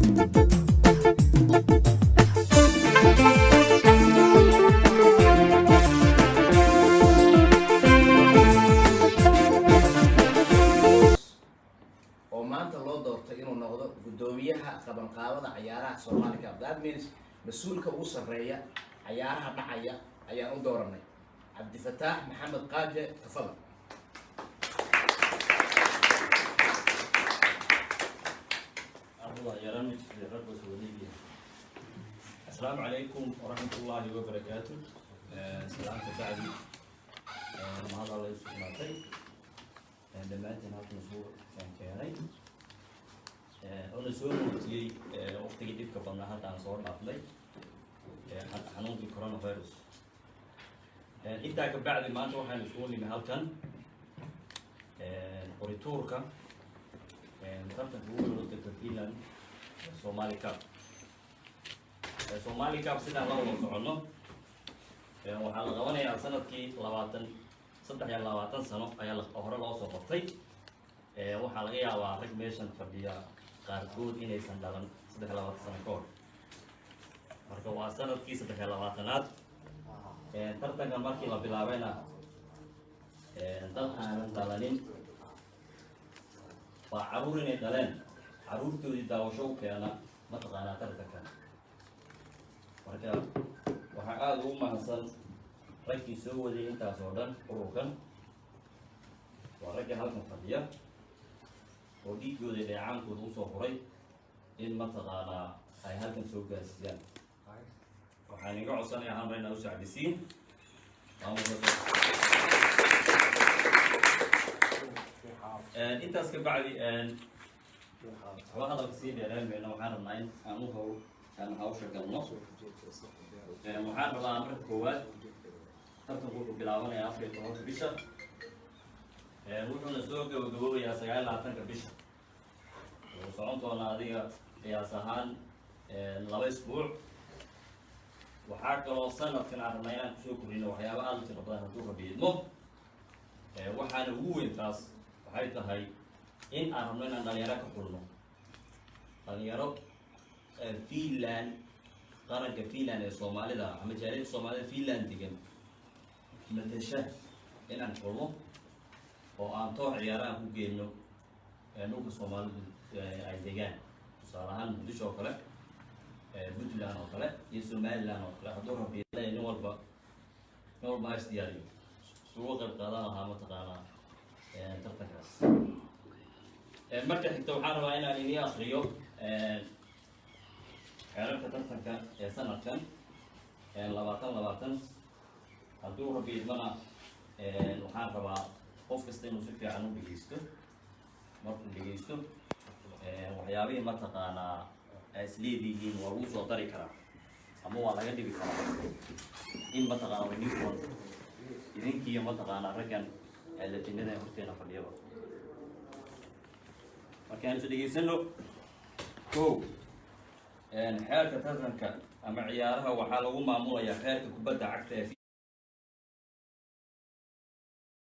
Oo maanta loo doortay inuu noqdo guddoomiyaha qabanqaabada cayaaraha Somali Cup. That means mas-uulka ugu sarreeya cayaaraha dhacaya ayaan u dooranay. Cabdifataax Maxamed Qaaje, tafadal. Ardada yaran rag waswadiiya. Asalaamu calaykum waraxmatullaahi wabarakaatu. Salaamta bacdi, mahad Alla isu sugnaatay dhammaantiin halkan soo keenay oona soo muujiyey waqtigii dhibka badnaa hadda aan soo dhaafnay, xanuunkii coronavirus. Intaa ka bacdi, maanta waxaynu isugu nimi halkan qorituurka tartanka ugu weyn wadanka Finland, Somali Cup. Somali Cup, sidaan la wada soconno, waxaa la qabanayaa sanadkii 23 sano ayaa hore loo soo qabtay. Waxaa laga yaabaa rag meeshan fadhiya qaarkood inaysan dhalan 23 sano ka hor. Marka waa sanadkii 23aad. Tartanka markii la bilaabayna, dad aanan dhalanin waa caruur inay dhaleen caruurtoodii daawasho u keena mataqaanaa tartankan. Marka waxaa aada ugu mahadsan raggii soo waday intaas oo dhan ururkan, waa ragga halkan fadhiya oo dhiigooda, dheecaankooda usoo huray in mataqaanaa ay halkan soo gaarsiiyaan. Waxaan iga codsanayaa hal mar inaad u sacbisiin maamulka. Intaas ka bacdi, waxba hadalka sii dheereen mayno. Waxaan rabnaa in aan u hawl aan hawsha galno. Waxaan rabaa marka koowaad, tartanku wuxuu bilaabanayaa 14-ka bisha, wuxuuna soo gabagaboobayaa 29-ka bisha. Wuxuu socon doonaa adiga qiyaas ahaan 2 isbuuc. Waxaa kaloo sanadkan aan rabnaa inaan kusoo kordhino waxyaaba aada u tiro badan, hadduu Rabbi idmo. Waxaana ugu weyn taas waxay tahay in aan rabno inaan dhalinyaro ka xulno, dhalinyaro Finland, qaranka Finland ee Soomaalida ama jaaliyada Soomaalida Finland degan matasha, inaan xulno oo aan toox ciyaaraha ku geyno dhulka Soomaalidu ay degaan, tusaale ahaan Muqdisho oo kale, Puntland oo kale iyo Somaliland oo kale, hadduu Rabbi. Nin walba ha is diyaariyo isugu qayb qaadan lahaa mataqaanaa tartankaas. Marka xigta, waxaan rabaa inaan idin akriyo xeerarka tartanka ee sanadkan 2020, hadduu Rabbi idmana. Waxaan rabaa qof kasta inuu si fiican u dhegeysto. Markuu dhegeysto, waxyaabihii mataqaanaa ay isleedihiin waa lagu soo dari karaa ama waa laga dhigi karaa in mataqaana way new idinkiiyo mataqaanaa raggan lajinada horteena fadhiyaba. Markaan is dhegeysano. Ko, xeerka tartanka ama ciyaaraha waxaa lagu maamulayaa xeerka kubadda cagta ee